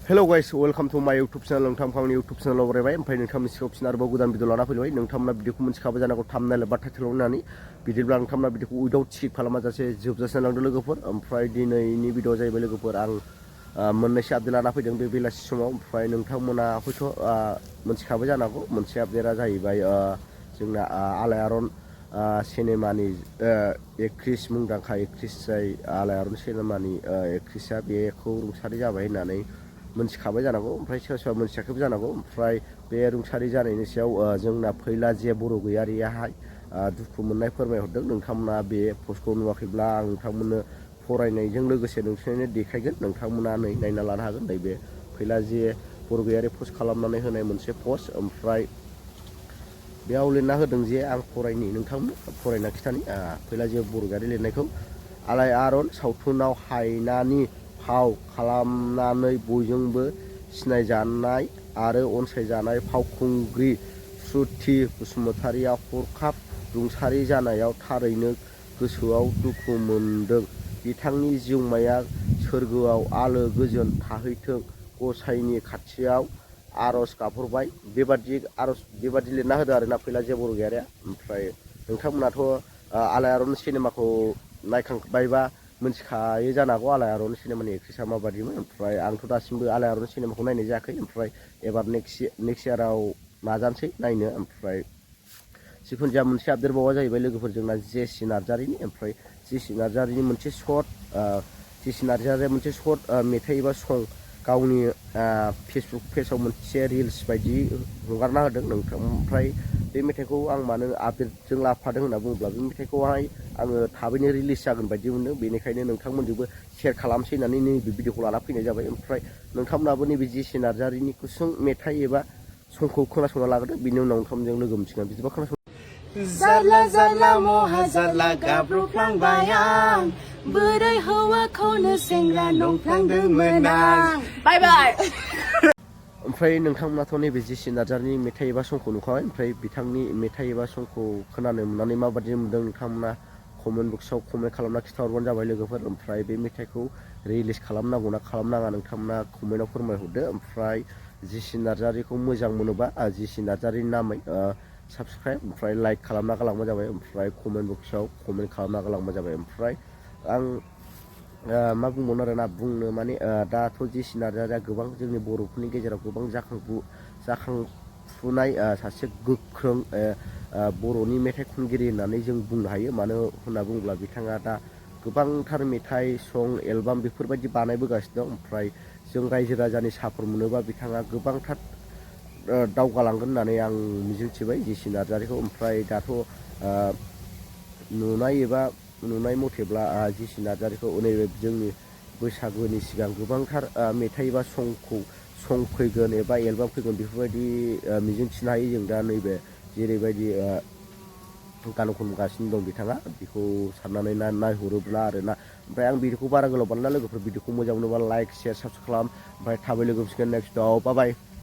Hello guys, welcome to my YouTube channel. नोंथांनि YouTube channel आव बरायबाय ओमफ्राय नोंथांनि सिगाङाव आरोबाव गोदान भिडिअ लाना फैबाय। नोंथांमोना भिडिअखौ मोनथिखाबाय जानांगौ थाम्बनेल एबा टाइटेलाव होनानै बिदिब्ला नोंथांमोना भिडिअखौ उइदाउट स्किप खालामाजासे जोबजासे नायलांदो लोगोफोर। ओमफ्राय दिनैनि भिडिअ जाहैबाय लोगोफोर आं मोननैसो आपडेट लाना फैदों बे बेलासि समाव। ओमफ्राय नोंथांमोना हयथ' मोनथिखाबाय जानांगौ मोनसे आपडेटआ जाहैबाय जोंना आलायारन सिनेमानि एक्ट्रेस मुंदांखा एक्ट्रेस जाय आलायारन सिनेमानि एक्ट्रेसआ बेखौ रुंसारि जाबाय होननानै मोनथिखाबाय जानांगौ। ओमफ्राय सोरबा सोरबा मोनथियाखैबो जानांगौ। ओमफ्राय बे रुंसारि जानायनि सायाव जोंना फैला जे बर' गयारियाहाय दुखु मोननाय फोरमायहरदों। नोंथांमोना बे पस्टखौ नुवाखैब्ला आं नोंथांमोननो फरायनायजों लोगोसे नोंसोरनो देखायगोन। नोंथांमोना नै नायना लानो हागोन नैबे फैला जे बर' गयारि पस्ट खालामनानै होनाय मोनसे पस्ट। ओमफ्राय बेयाव लिरना होदों जे आं फरायनि नोंथांमोन फरायना खिथानि फैला जे बर' गयारि लिरनायखौ। आलायारन सावथुनाव हायनानि फाव खालामनानै बयजोंबो सिनायजानाय आरो अनसायजानाय फावखुंग्रि श्रुति बसुमतारीया हरखाब रुंसारि जानायाव थारैनो गोसोआव दुखु मोनदों। बिथांनि जिउमाया सोरगोआव आलो गोजोन थाहैथों गसाइनि खाथियाव आरज गाबहरबाय। बेबादि लिरना होदों आरोना फैला जे बर' गयारिया। ओमफ्राय नोंथांमोनाथ' आलायारन सिनेमाखौ नायखांबायबा मोनथिखायो जानो हागौ आलायारन सिनेमानि एक्ट्रेसआ माबादिमोन। ओमफ्राय आंथ' दासिमबो आलायारन सिनेमाखौ नायनाय जायाखै। ओमफ्राय एबार नेक्स्ट इयाराव नाजानोसै नायनो। ओमफ्राय जिखुनु जाया मोनसे आपडेट बावा जाहैबाय लोगोफोर जोंना जेसि नार्जारिनि। ओमफ्राय जेसि नार्जारिनि मोनसे सर्ट मेथाइ एबा सं गावनि फेसबुक पेजाव मोनसे रिल्स बायदि हगारना होदों नोंथां। ओमफ्राय बे मेथाइखौ आं मानो आपडेटजों लाफादों होनना बुङोब्ला बे मेथाइखौहाय आङो थाबैनो रिलिज जागोन बायदि मोनदों। बेनिखायनो नोंथांमोनजोंबो शेयार खालामसै होननानै नैबे भिडिअखौ लाना फैनाय जाबाय। ओमफ्राय नोंथांमोनाबो नैबे जेसि नार्जारिनि गुसुं मेथाइ एबा समखौ खोनासंना लाग्रोदो। बिनि उनाव नोंथांमोनजों लोगो मोनसिगोन। बिदिबा खोनासं। जारला जारला महा जारला गाब्रफ्लांबाय आं बोराय हौवाखौनो सेंग्रा नंफ्लांदोंमोन आं। बाय बाय। ओमफ्राय नोंथांमोनाथ' नैबे जेसि नार्जारिनि मेथाइ एबा समखौ नुखाबाय। ओमफ्राय बिथांनि मेथाइ एबा समखौ खोनानो मोननानै माबादि मोनदों नोंथांमोना कमेन्ट बक्सआव कमेन्ट खालामना खिन्थाहरबानो जाबाय लोगोफोर। ओमफ्राय बे मेथाइखौ रिलिज खालामनांगौना खालामनाङा नोंथांमोना कमेन्टआव फोरमायहरदो। ओमफ्राय जेसि नार्जारिखौ मोजां मोनोबा जेसि नार्जारिनि नामै साबसक्राइब ओमफ्राय लाइक खालामना गालांबानो जाबाय। ओमफ्राय कमेन्ट बक्सआव कमेन्ट खालामना गालांबानो जाबाय। ओमफ्राय आं मा बुंबावनो आरोना बुंनो माने दाथ' जेसि नार्जारिया गोबां जोंनि बर'फोरनि गेजेराव गोबां जाखांफुनाय सासे गोख्रों बर'नि मेथाइ खनगिरि होननानै जों बुंनो हायो। मानो होनना बुङोब्ला बिथाङा दा गोबांथार मेथाइ सं एलबाम बेफोरबायदि बानायबोगासिनो दं। ओमफ्राय जों रायजो राजानि सापर्ट मोनोबा बिथाङा गोबांथार दावगालांगोन होननानै आं मिजिंथिबाय जेसि नार्जारिखौ। ओमफ्राय दाथ' नुनाय मथेब्ला जेसि नार्जारिखौ नैबे जोंनि बैसागुनि सिगां गोबांथार मेथाइ एबा सं फैगोन एबा एलबाम फैगोन बेफोरबायदि मिजिंथिनो हायो जों दा नैबे जेरैबायदि गान खनगासिनो दं बिथाङा बेखौ साननानै नायहरोब्ला आरोना। ओमफ्राय आं भिडिअखौ बारा गोलाव बानायला लोगोफोर भिडिअखौ मोजां मोनोबा लाइक शेयार साबसक्राइब खालाम। ओमफ्राय थाबै लोगो मोनसिगोन नेक्स्टआव। बाय बाय।